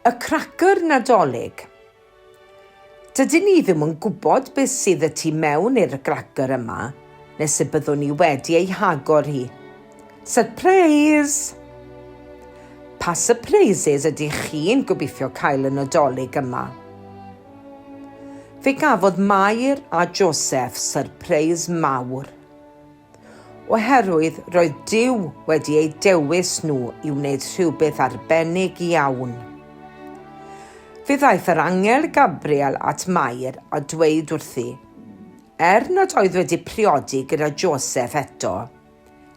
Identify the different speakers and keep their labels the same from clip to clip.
Speaker 1: Y cracyr Nadolig. Dydyn ni ddim yn gwybod beth sydd y tu mewn i'r gracyr yma nes y byddwn ni wedi ei hagor hi. Surprise! Pa surprises ydych chi'n gobeithio cael y Nadolig yma? Fe gafodd Mair a Joseph surprise mawr. Oherwydd roedd Duw wedi eu dewis nhw i wneud rhywbeth arbennig iawn. Fe ddaeth yr angel Gabriel at Mair a dweud wrthi, er nad oedd wedi priodi gyda Joseph eto,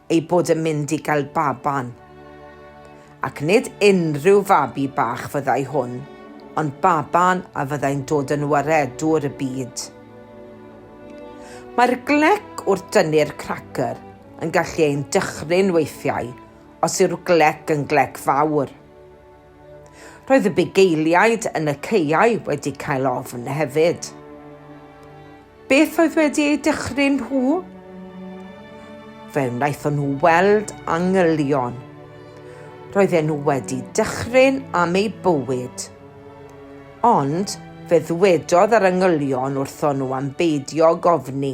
Speaker 1: ei bod yn mynd i gael baban. Ac nid unrhyw fabi bach fyddai hwn, ond baban a fyddai'n dod yn waredwr y byd. Mae'r glec wrth dynnu'r cracyr yn gallu ein dychryn weithiau os yw'r glec yn glec fawr. Roedd y bugeiliaid yn y caeau wedi cael ofn hefyd. Beth oedd wedi eu dychryn nhw? Fe wnaethon nhw weld angylion. Roedden nhw wedi dychryn am eu bywyd. Ond fe ddwedodd yr angylion wrthon nhw am beidio gofni.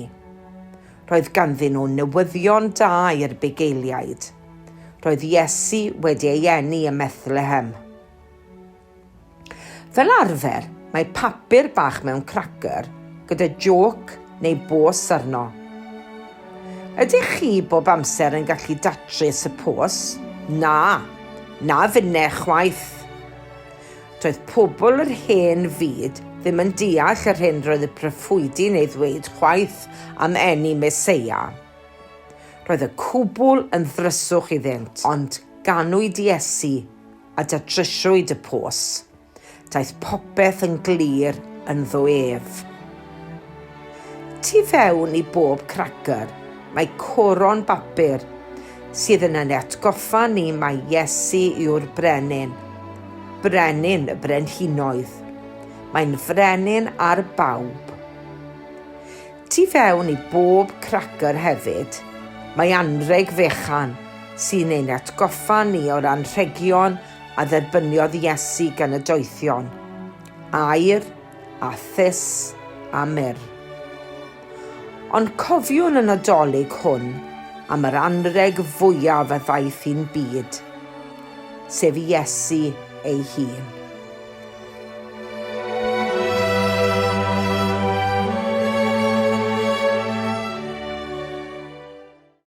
Speaker 1: Roedd ganddyn nhw newyddion da i'r bugeiliaid. Roedd Iesu wedi ei eni ym Methlehem. Fel arfer, mae papur bach mewn cracyr gyda jôc neu bos arno. Ydych chi bob amser yn gallu datrys y pos? Na, na finne chwaith. Doedd pobl yr hen fyd ddim yn deall yr hyn roedd y proffwydi'n ei ddweud chwaith am eni Meseia. Roedd y cwbl yn ddryswch iddynt. Ond ganwyd Iesu a datryswyd y pos. Daeth popeth yn glir ynddo ef. Tu fewn i bob cracyr mae coron bapur sydd yn ein atgoffa ni mai Iesu yw'r Brenin, Brenin y Brenhinoedd. Mae'n Frenin ar bawb. Tu fewn i bob cracyr hefyd, mae anrheg fechan sy'n ein atgoffa ni o'r anrhegion a dderbyniodd Iesu gan y doethion, aur a thus a myrr. Ond cofiwn y Nadolig hwn am yr anrheg fwyaf a ddaeth i'n byd, sef Iesu ei hun.